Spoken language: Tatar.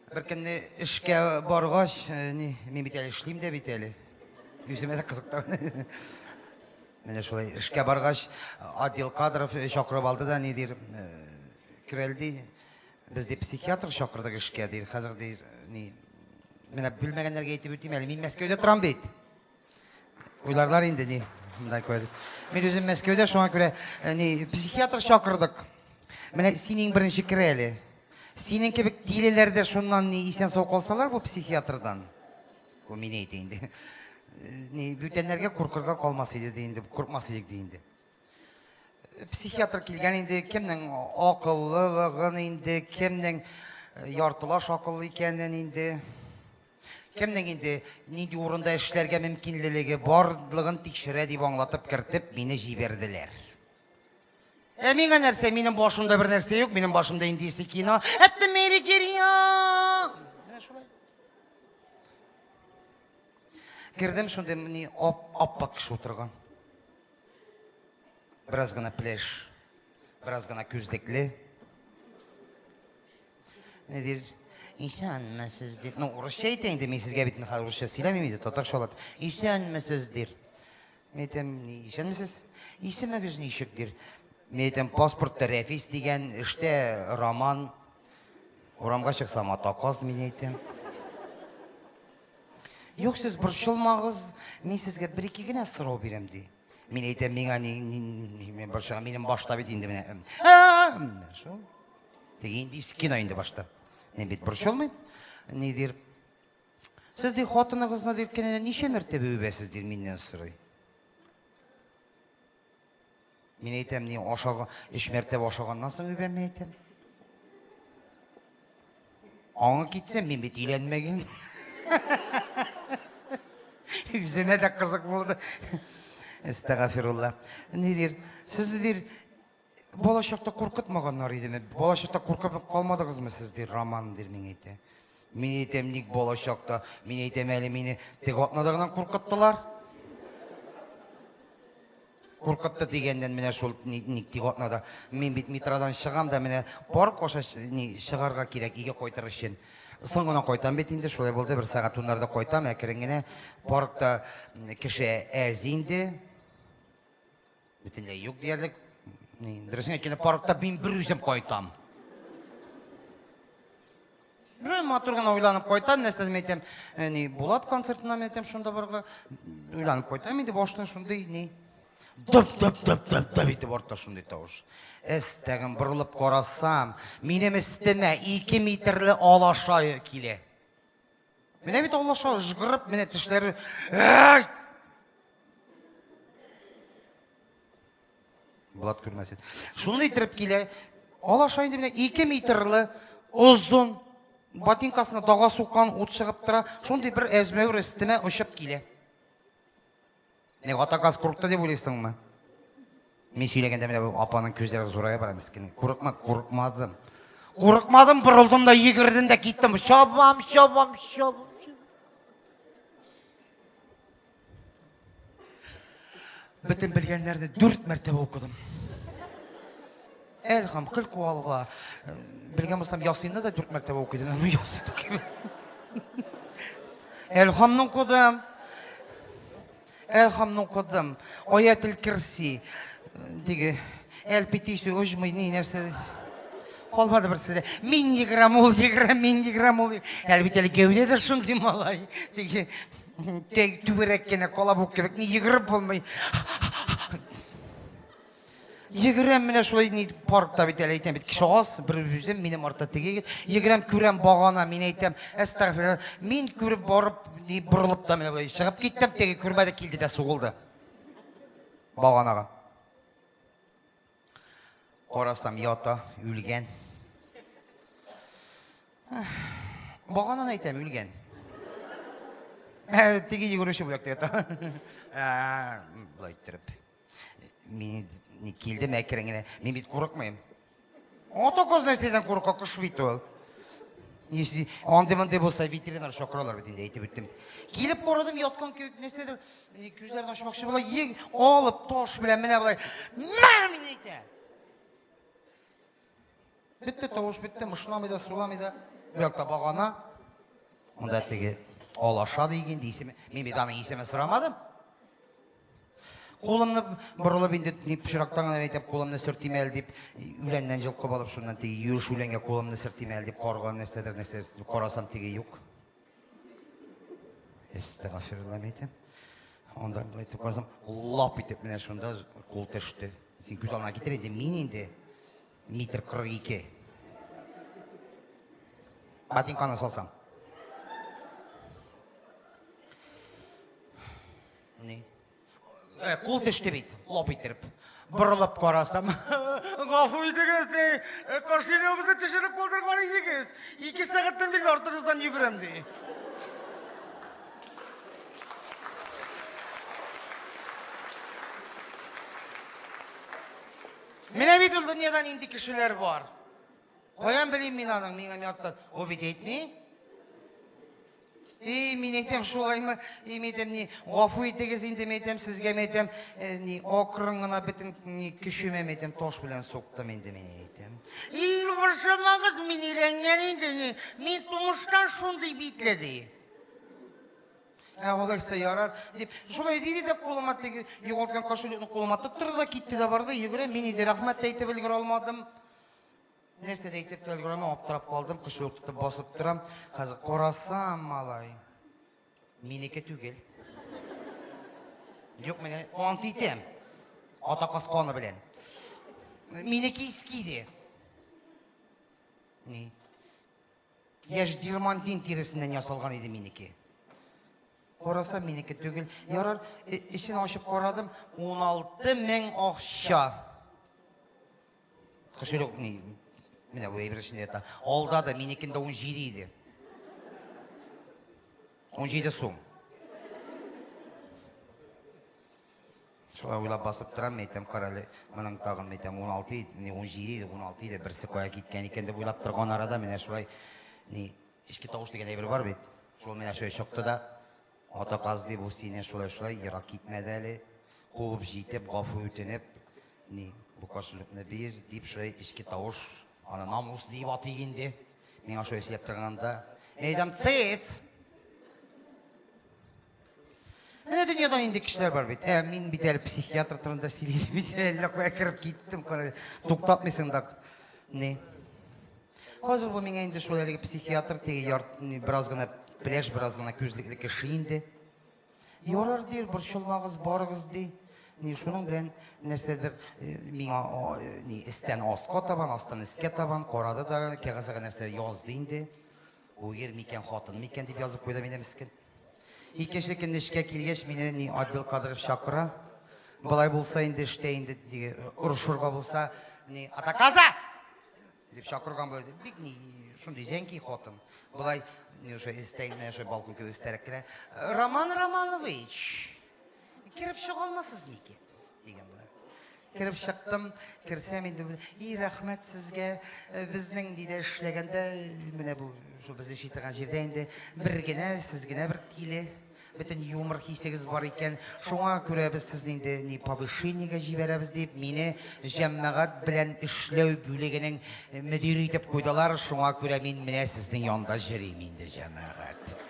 Бер көнне эшкә баргач, ни, мин бит әле эшлим дә бит әле. Үземә дә кызык та. Менә шулай эшкә баргач, отдел кадров чакырып алды да, ни дир, керәл ди, без ди психиатр чакырдык эшкә ди, хәзер ди, ни, менә белмәгәннәргә әйтеп үтим әле, мин Мәскәүдә торам бит. Уйларлар инде ни, монда күрә. Мин үзем Мәскәүдә, шуңа күрә ни, психиатр чакырдык. Менә син иң беренче кер әле. Синең кебек тилеләр дә шуннан ни исән сау калсалар бу психиатрдан. Бу мине әйтә инде. Ни, бүтәннәргә куркырга калмас иде ди инде, куркмас идек ди инде. Психиатр килгән инде, кемнең акыллылыгын инде, кемнең яртылаш акыллы икәнен инде, кемнең инде нинди урында эшләргә мөмкинлелеге барлыгын тикшерә дип аңлатып кертеп мине җибәрделәр. Ә миңа нәрсә, минем башымда бер нәрсә юк, минем башымда индийский кино. Әтте мери кирия. Менә шулай. Кердем шундый ни ап-аппак кеше утырган. Бераз гына плеш, бераз гына күзлекле. Ни дир? Исәнмесез дир. Ну, урысча әйтә инде, мин сезгә бит хәзер урысча сөйләмим инде, татарча алат. Исәнмесез дир. Мин әйтәм, исәнмесез? Исемегез ничек дир. Мин әйтәм, паспортта Рәфис дигән, эштә Роман. Урамга чыксам, ата каз, мин әйтәм. Юк, сез борчылмагыз, мин сезгә бер-ике генә сорау бирәм, ди. Мин әйтәм, миңа ни, ни, ни, мин борчылам, минем башта бит инде менә. Шул. Теге инде кино инде башта. Мин бит борчылмыйм. Ни дир? Сез ди хатыныгызны ди көненә ничә мәртәбә үбәсез ди миннән сорый. Мин әйтәм, ни ашаган, өч мәртәбә ашаганнан соң үбәм, мин әйтәм. Аңы китсә, мин бит өйләнмәгән. Үземә дә кызык булды. Әстәгафирулла. Ни дир, сез дир, бала чакта куркытмаганнар идеме? Бала чакта куркып калмадыгызмы сез, дир, Роман, дир, мин әйтә. Мин әйтәм, ник бала чакта? Мин әйтәм, әле мине теге атнада гына куркыттылар. Куркытты дигәннән менә шул ник тик атнада. Мин бит метродан чыгам да менә парк аша ни чыгарга кирәк өйгә кайтыр өчен. Соң гына кайтам бит инде, шулай булды, бер сәгать уннарда кайтам, әкрен генә. Паркта кеше әз инде. Бөтенләй юк диярлек. Дөресен әйткәндә, паркта мин бер үзем кайтам. Бер матур гына уйланып кайтам, нәрсә дип әйтәм, ни, Булат концертына мин әйтәм, шунда барырга. Уйланып кайтам инде баштан шундый ни. Дып дып дып дып дып итеп артта шундый тавыш. Эстәгем борылып карасам, минем өстемә 2 метрлы алаша килә. Менә бит алаша ыжгырып, менә тешләре. Булат күрмәсен. Шуны иттереп килә. Алаша инде менә 2 метрлы озын ботинкасына дага суккан ут чыгып тора. Шундый бер әзмәвер өстемә очып килә. Не атаказ курыкты дип уйлыйсыңмы? Мин сөйләгәндә менә бу апаның күзләре зурая бара мискин. Курыкма, курыкмадым. Курыкмадым, борылдым да йөгердем дә киттем. Чабам, чабам, чабам. Бөтен белгәннәрне дүрт мәртәбә укыдым. Әлхам, көл куалга. Белгән булсам, Ясинны да дүрт мәртәбә укыдым. Әмма Ясин укыйм. Әлхамны укыдым. Әлхамны укыдым. Аятел Кирси. Теге Әл Петисю оҗмый ни нәрсә. Калмады берсе дә. Мин йөгерәм, ул йөгерә, мин йөгерәм, ул. Әле бит әле гәүдә дә шундый малай. Теге түгәрәк кенә колобок кебек, ни йөгереп булмый. Йөгерәм менә шулай ни паркта бит әле әйтәм бит, кеше аз, бер үзем, минем артта теге егет. Йөгерәм, күрәм багана, мин әйтәм, әстәгъфирулла. Мин күреп барып, ни борылып та менә болай чыгып киттем, теге күрмәде, килде дә сугылды. Баганага. Карасам, ята, үлгән. Багананы әйтәм, үлгән. Ә, теге йөгерүче бүләк ята. Болай иттереп. Мин ни килдем әкрен генә. Мин бит курыкмыйм. Ата каз нәрсәдән курка, кош бит ул. Если андый-мондый булса, ветеринар чакыралар бит инде, әйтеп үттем. Килеп карадым, яткан кебек нәрсәдер, күзләрен ачмакчы була, ек, алып таш белән менә болай, мә, мин әйтәм. Бетте тавыш, бетте, мышнамый да, суламый да. Бу якта багана. Монда теге алаша ди инде исеме. Мин бит аның исемен сорамадым. Кулымны борылып инде ни пычрактан гына әйтеп кулымны сөртим әле дип, үләннән җылкып алып шуннан теге юеш үләнгә кулымны сөртим әле дип карга нәрсәдер нәрсә карасам теге юк. Әстәгафирулла әйтәм. Анда болай итеп карасам, лап итеп менә шунда кул төште. Син күз алдына китер инде, мин инде метр 42. Ботинканы салсам. Ни? Э, кул төште бит, лоп иттереп. Борылып карасам, гафу итегез, ди, э, кошелегыбызны төшереп калдырган идегез. Ике сәгатьтән бирле артыгыздан йөгерәм, ди. Менә бит ул дөньяда нинди кешеләр бар. Каян белим мин аның, миңа миңа Ул бит әйтми. И, мин әйтәм, шулаймы? И, мин әйтәм, ни, гафу итегез инде, мин әйтәм, сезгә, мин әйтәм, э, ни, акрын гына бөтен ни, көчемә, мин әйтәм, таш белән суктым инде, мин әйтәм. И, борчылмагыз, мин өйрәнгән инде, ни, мин тумыштан шундый битле, ди. Ә алайса ярар, дип, шулай диде дә кулыма теге югалткан кошелекны кулыма тоттырды да китте дә барды, йөгерә, мин инде рәхмәт тә әйтеп өлгерә алмадым. Нәрсә дә әйтеп тә өлгерәм, аптырап калдым, кошелек тотып басып торам. Хәзер карасам, малай, минеке түгел. Юк, менә ант итәм. Ата каз каны белән. Минеке иске иде. Ни? Яшь дермантин тиресеннән ясалган иде минеке. Карасам, минеке түгел. Ярар, эчен ачып карадым, 16 мең акча. Кошелек ни? Менә бу әйбер эчендә ята. Алдады, минекендә 17 иде. 17 сум. Шулай уйлап басып торам, әйтәм, карале, моның тагын, әйтәм, 16 иде, не 17 иде, 16 иде, берсе кая киткән икән дип уйлап торган арада менә шулай ни эчке тавыш дигән әйбер бар бит. Шул менә шулай чыкты да, Ата каз ди, бу сине шулай-шулай ерак китмәде әле. Куып җитеп, гафу үтенеп, ни, бу кошелекны бир, дип шулай эчке тавыш, аны намус дип атыйк инде. Миңа шулай сөйләп торганда, әйтәм, цец! Менә дөньяда нинди кешеләр бар бит. Ә мин бит әле психиатр турында сөйлим бит, әллә кая кереп киттем, туктатмыйсың да. Ни? Хәзер бу миңа инде шул әлеге психиатр теге ярт, бераз гына пеләш, бераз гына күзлекле кеше инде. Ярар ди, борчылмагыз, барыгыз ди. Ни шуның белән нәрсәдер э, миңа э, ни өстән аска табан, астан өскә табан карады да кәгазьгә нәрсә язды инде. Бу ир микән, хатын микән дип язып куйды мине мескен. Икенче көнне эшкә килгәч, мине ни отдел кадров чакыра. Болай булса инде эштә инде орышырга булса, ни атаказа! Дип чакырган була. Бик ни шундый зәнки хатын. Болай ни уже истәй менә шул балкон кебек истәрәк кенә. Роман Романович, кереп чыга алмассыз микән? Дигән була. Кереп чыктым, керсәм инде, и рәхмәт сезгә, э, безнең диде эшләгәндә, менә бу шул без эшли торган җирдә инде бер генә, сез генә бер тиле. Бөтен юмор хисегез бар икән, шуңа күрә без сезне инде ни повышениегә җибәрәбез дип, мине җәмәгать белән эшләү бүлегенең мөдире итеп куйдылар, шуңа күрә мин менә сезнең янда җөрим инде, җәмәгать.